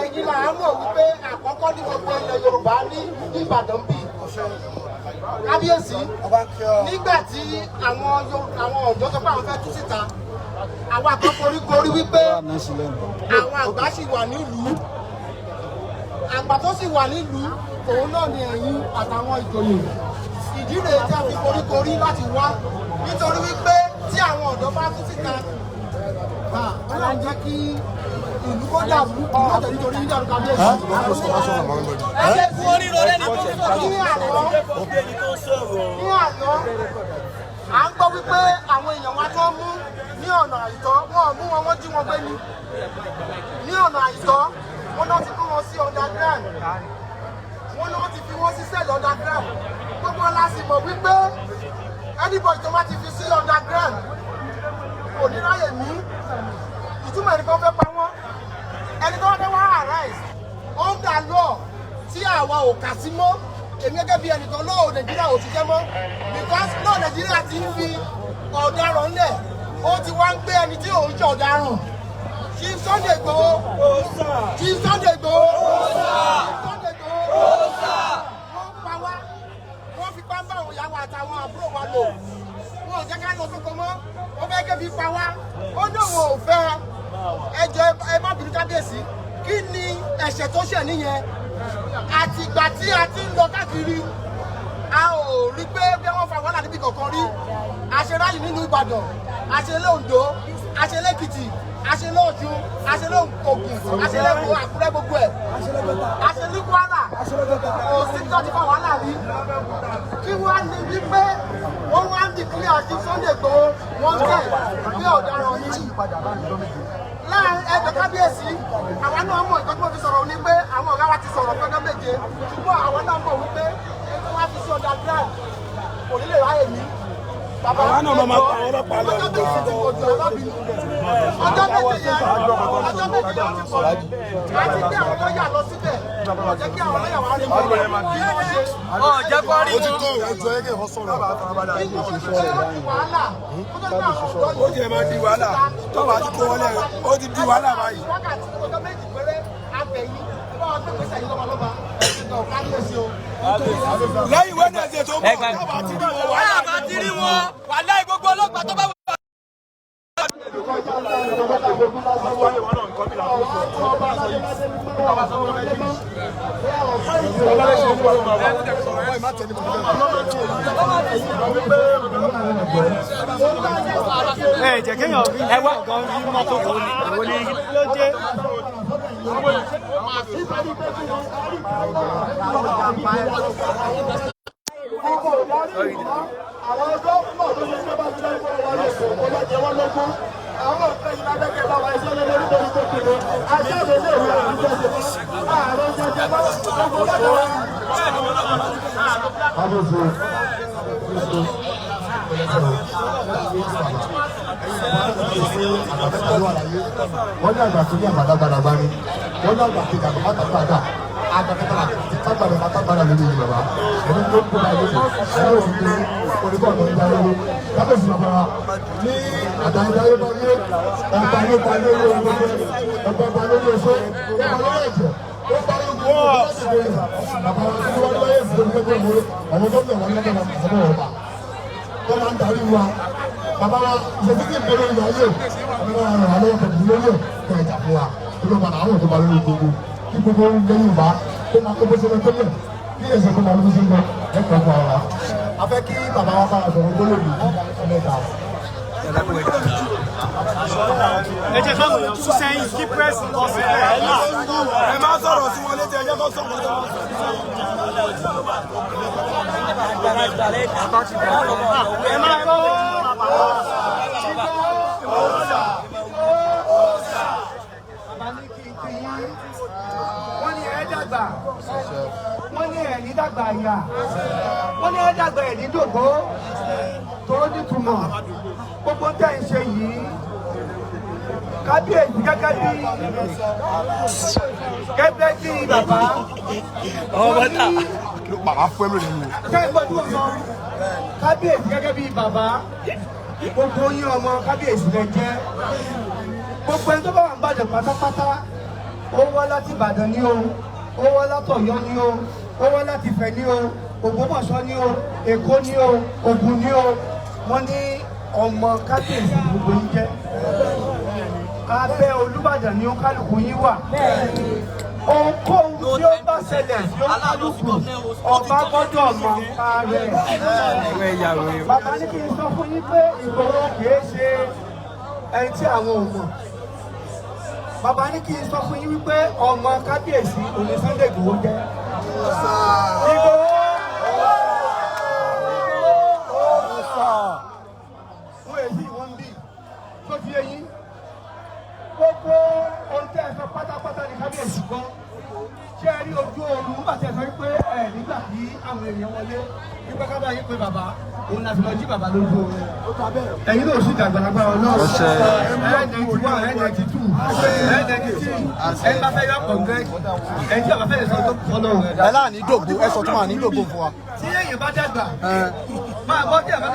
Ẹ̀yin là á mọ̀ wípé àkọ́kọ́ ní gbogbo ilẹ̀ Yorùbá ní Ìbàdàn bì. Kábíyèsí, nígbà tí àwọn ọ̀dọ́ sọ pé àwọn fẹ́ tú síta, àwa kan foríkorí wípé àwọn àgbà sì wà nílùú. Àgbà tó sì wà nílùú òun náà ni ẹ̀yin àtàwọn ìjòyè. Ìdí rèé tí a fi foríkorí láti wá, nítorí wípé tí àwọn ọ̀dọ́ bá tú síta, Ọlọ́run jẹ́ kí ìlú kó dàrú, ìlú ọ̀tẹ̀ nítorí yíyá kábíyèsí. Ní àná, à ń gbọ́ wípé àwọn èèyàn wa tó mú ní ọ̀nà àìtọ́, wọn ò mú wọn, wọ́n jí wọn gbé ni ní ọ̀nà àìtọ́. Wọn náà ti kó wọn sí underground, wọn náà ti fi wọn sí cell underground. Gbogbo wọn la sì mọ̀ wípé anybody tó bá ti fi sí underground kò ní ráyè mí. Ìtumọ̀ ẹni kan fẹ́ pa wọ́n, ẹni tó wá fẹ́ wá arise under law tí àwa ò kà sí mọ́. Èmi gẹ́gẹ́ bí ẹnìkan, law Nàìjíríà ò ṣiṣẹ́ mọ́, because law Nàìjíríà ti ń fi ọ̀daràn lẹ̀, ó ti wá ń gbé ẹni tí òun ṣe ọ̀daràn. Chief Sunday Igboho, Chief Sunday Igboho, Chief Sunday Igboho, wọ́n pa wá, wọ́n fi pàmbá àwọn ìyàwó àtàwọn àbúrò wa lò. Wọn ò jẹ́ ká lọ sóko mọ́. Wọ́n fẹ́ kébi pa wá. Ó ní òun ò fẹ́. Ẹ jọ̀ọ́, ẹ má bínú, kábíyèsí. Kí ni ẹ̀ṣẹ̀ tó ṣẹ̀ níyẹn? Àtìgbà tí a ti ń lọ káàkiri, a ò rí pé bí wọ́n fa wàhálà níbi kankan rí. A ṣe rally nínú Ìbàdàn, a ṣe lóńdó, a ṣe lẹ́kìtì, a ṣe lọ́ọ̀ṣun, a ṣe lóògùn, a ṣe lẹ́kọ̀ọ́, Àkúrẹ́, gbogbo ẹ̀, a ṣe ní Kwara. Kò sí tí wọ́n ti fa wàhálà rí. Kí wọ́n á ní wípé wọ́n wá ń declare àti Sunday Igboho wọ́n tẹ̀ bí ọ̀daràn ní láàrin ẹgbẹ́. Kábíyèsí, àwa náà mọ̀. Ìtọ́jú mo fi sọ̀rọ̀ ní pé àwọn ọ̀gá wa ti sọ̀rọ̀ fẹ́jọ́ 7, ṣùgbọ́n àwa náà mọ̀ wípé ẹni tó wá fi sí underground kò ní lè ráyè mí. Àwa náà máa pa àwọn ọlọ́pàá lọ. Ọjọ́ 7 ti pọ̀ jù, alábìínú. Ọjọ́ 7 yẹn, ọjọ́ 7 yẹn ti pọ̀ jù. Àti gbé àwọn lọ́ọ̀yà lọ síbẹ̀, kò jẹ́ kí àwọn lọ́ọ̀yà wá rí wọn kí wọ́n ṣe. Ọ̀ jẹ́ kó rí Ó ti wọn. tó ẹjọ́ ẹgẹ́ ìhọ́ sọ̀rọ̀. Kí wọ́n ṣe pé ó di wàhálà kó tó ní àwọn ọ̀dọ́ Ó ti ẹ̀ máa di wàhálà tọ́wọ́ àti kó wọlé, ó ti di wàhálà báyìí. Wákàtí ọjọ́ 2 péré, abẹ̀yìn ẹ bá wọn gbé gbèsè yìí lọ́balọ́ba. Ẹ̀ kábíyèsí o. Lẹ́yìn Wednesday tó bọ̀, tọ́wọ́ àti rí wọn, wàhálà. Bá ti rí wọn, wàláhì, gbogbo ọlọ́pàá tó bá wà. Ẹ jẹ́ kéèyàn rí Ẹ wá. ọ̀gán rí mọ́tò kan ní ló dé. Àwọn gómìnà tó ṣe bá ti lẹ́yìn fún wa lè sọ kó bá jẹ wọ́n lógún. Àwọn nǹkan yìí lábẹ́kẹ̀ bá wa iṣẹ́ lórí lórí tó kiri ajáde lè rí àwùjọ ṣe ààrẹ jẹjẹ bá gbogbo lọ́dọ̀ wa. Kábíyèsí, wọ́n ní àgbà tó ní àgbàdàgbàdàgbà ni wọ́n ní àgbà kejì, àgbà mátàgbàdà, àgbà kẹta tágbàdà mátàgbàdà lórí ìlú. Bàbá ẹni tó kó bá yẹn ẹni òfin ní onígbà ọ̀nà ìjà lórí. Kábíyèsí, bàbá wa ní àdáyédáyé bá yé ọba ló ba lórí ọba, ọba ba lórí oṣó, ọba lórí ẹ̀jẹ̀, ó bá lórí gbogbo bàbá wa tí wọ́n lọ́yẹ̀ fún mi. Àwọn gómìnà wọn lọ́dọ̀ àwọn ọba tó máa ń darí wa. Bàbá wa ìṣèjì tí ìbéèrè ìyá yé bàbá wa ràn wá lọ́wọ́ pẹ̀lú lórí ẹ̀ kẹ́ ẹ̀jà fún wa ló padà àwọn tó bá lórí gbogbo kí gbogbo lẹ́yìn bá kó máa tó bó ṣe lọ tẹ́lẹ̀, kí ẹ̀sẹ̀ kó máa ló ṣe lọ ẹ̀kọ́ fún wa. A fẹ́ kí bàbá wa bá wa sọ̀rọ̀ gbólóhùn 3. Ẹ jẹ́ káwọn èèyàn sún sẹ́yìn kí press lọ sílẹ̀. Ẹ má sọ̀rọ̀ sí wọn létí, ẹ jẹ́ kó sọ̀rọ̀ tó wọ́n sọ. Ẹ máa kọ́. Bàbá ní kí n kí yín. Wọ́n ní ẹ dàgbà, wọ́n ní ẹ̀ ní dàgbà ìyá, wọ́n ní ẹ dàgbà ẹ̀ ní dògbó tóró nítumọ̀ gbogbo tẹ̀ ń ṣe yìí. Kábíyèsí, gẹ́gẹ́ bí bàbá Ọmọ bọ́tà. Bàbá fún ẹ lónìí. Kẹ́hìn gbọ́dọ̀ tó sọ, kábíyèsí, gẹ́gẹ́ bí bàbá, gbogbo yín ọmọ kábíyèsí lẹ jẹ́. Gbogbo ẹni tó bá wà ń bàjẹ́ pátápátá, Ó wá láti Ìbàdàn ní o, ó wá látọ̀yọ́ ní o, ó wá láti Ifẹ̀ ní o, Ògbómọ̀ṣọ́ ní o, Èkó ní o, Ògùn ní o. Wọ́n ní ọmọ kábíyèsí gbogbo yín jẹ́. Abẹ́ Olúbàdàn ni ó kálukú yín wà. Ohunkóhun tí ó bá ṣẹlẹ̀ sí ó kálukú, ọba gbọ́dọ̀ mọ̀ nípa rẹ̀. Bàbá ní kí n sọ fún yín pé Ìgbòho kìí ṣe ẹni tí àwọn ò mọ̀. Bàbá ní kí n sọ fún yín wípé ọmọ kábíyèsí òní Sunday Ìgbòho jẹ́. Ìgbòho! Wọ́n èyí wọ́n ń bì tó ti yé yín. Gbogbo ohun tẹ́ ẹ sọ pátápátá ní kábíyèsí gbọ́. Ṣé ẹ rí ojú oorun nígbà tí ẹ sọ wípé ẹ nígbà tí àwọn èèyàn wọlé wípé ká bá yín pé bàbá òun láti lọ jí bàbá lójú oorun? Ẹ̀yin náà sì dàgbà lágbára Ọlọ́run. Ẹ 91, ẹ 92, ẹ 93, ẹ bá fẹ́ yọ kọ̀ǹgẹ́ ẹ tí a bá fẹ́ lè sọ tó fọlọ́. Ẹ láàní dògbò, ẹ sọ tó máa ní dògbò fún wa. Tí èèyàn bá dàgbà máa gbọ́ tí a bá.